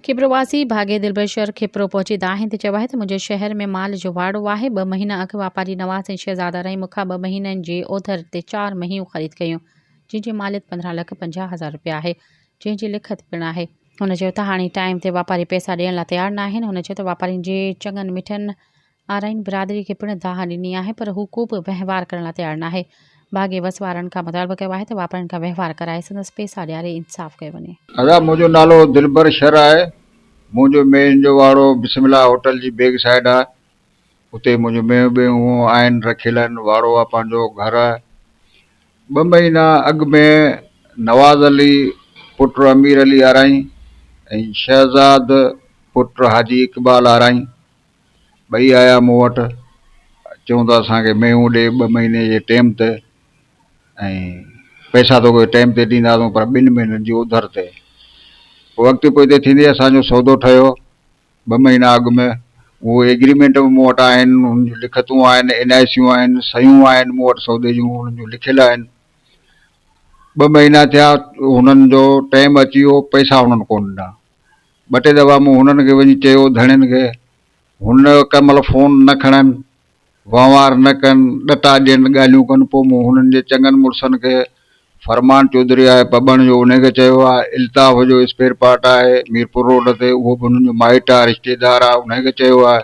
کپرو واسي ڀاڳي دلبر شھر کپرو پهچي دانهين تي چيو آهي ته منهنجو شهر ۾ مال جو واڙو آهي، ٻه مهينا اڳ واپاري نواز ۽ شهزاده رحيم مون کان ٻه مهينن جي اوڌر تي چار مهيون خريد ڪيون، جن جي ماليت 15 لک 50 هزار رپيا آهي، جنهن جي لکت پڻ آهي. هن چيو ته هاڻي ٽائيم تي واپاري پئسا ڏيڻ لاء تيار ناهن، هن چيو ته واپارين جي چڱن مٺن آرائين برادري کي پڻ دانهن ڏني آهي پر هو ڪو به وهنوار ڪرڻ لاء تيار ناهي. ڀاڳي وس وارن کان مطالبو ڪيو آهي ته واپارين کان وهنوار ڪرائي سندس پئسا ڏياري انصاف ڪيو وڃي. ادا منهنجو نالو دلبر شر آهي منهنجو مينهن جو واڙو بسم الله هوٽل جي بيڪ سائيڊ آهي اتي منهنجو مينهون ٻينهون آهن رکيل آهن واڙو آهي پنهنجو گهر آهي ٻه مهينا اڳ ۾ نواز علي پٽ امير علي آرائين ۽ شهزاد پٽ حاجي اقبال آرائين ٻئي آيا مون وٽ چون ته اسان کي مينهون ڏي ٻه مهيني جي ٽيم تي ۽ پئسا توکي ٽيم تي ڏينداسون پر ٻن مهينن جي اوڌر تي پوء اڳتي پوئتي ٿيندي اسان جو سودو ٺهيو ٻه مهينا اڳ ۾ اهو ايگريمينٽ به مون وٽ آهن انهن جون لکتون آهن اين آء سيون آهن صحيحون آهن مون وٽ سودي جون انهن جون لکيل آهن ٻه مهينا ٿيا هنن جو ٽيم اچي ويو پئسا هنن ڪونه ڏنا ٻه ٽي دفعا مون هنن کي وڃي چيو ڌڻين کي، هن ڪنهن مهل فون نه کڻن، وهنوار نه ڪن، ڏٽا ڏين، ڳالهيون ڪن، پوء مون هنن جي چڱن مڙسن کي، فرمان چوڌري آهي پٻڻ جو انهي کي چيو آهي، الطاف جو اسپيئر پارٽ آهي ميرپور روڊ تي اهو به هنن جو مائٽ آهي رشتيدار آهي انهي کي چيو آهي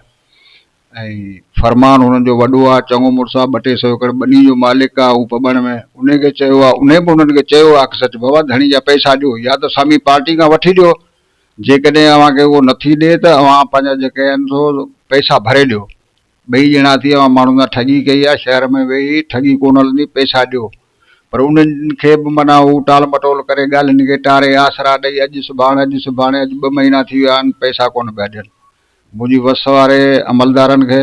۽ فرمان هنن جو وڏو آهي چڱو مڙس آهي ٻه ٽي سئو ايڪڙ ٻني جو مالڪ آهي هو پٻڻ ۾ انهي کي چيو آهي انهي به هنن کي چيو آهي سچ بابا ڌڻي جا پئسا ڏيو يا ته سامي پارٽي کان وٺي ڏيو جيڪڏهن اوهان کي اهو نٿي ڏئي ته اوهان پنهنجا جيڪي آهن سو پئسا ڀري ڏيو. ٻئي ڄڻا ٿي اوهان ماڻهن سان ٺڳي ڪئي آهي، شهر ۾ ويهي ٺڳي ڪونه هلندي، پئسا ڏيو. پر انهن کي به معنيٰ هو ٽال مٽول ڪري ڳالهين کي ٽاري آسرا ڏئي اڄ سڀاڻ اڄ سڀاڻي اڄ ٻه مهينا ٿي ويا آهن پئسا ڪونه پيا ڏين. منهنجي وس واري عملدارن کي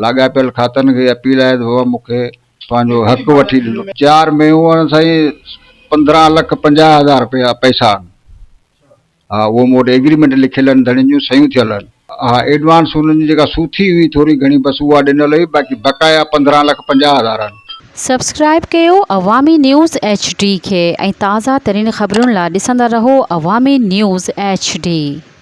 لاڳاپيل کاتن کي اپيل آهي ته بابا مون کي پنهنجو حق وٺي ڏنو. چار ميون آهن سائين 15 لک 50 هزار رپيا پئسا آهن. ها اهو مون وٽ ايگريمينٽ لکيل آهن ڌڻين جون صحيحون ٿيل آهن. ها ايڊوانس انهن جي جيڪا سوٿي هئي ٿوري گهڻي بس اها ڏنل هئي باقي بقايا 15 لک 50 هزار آهن. سبسڪرائيب ڪيو عوامي نيوز ايڇ ڊي کي ۽ تازه ترين خبرن لا ڏسندا رهو عوامي نيوز ايڇ ڊي.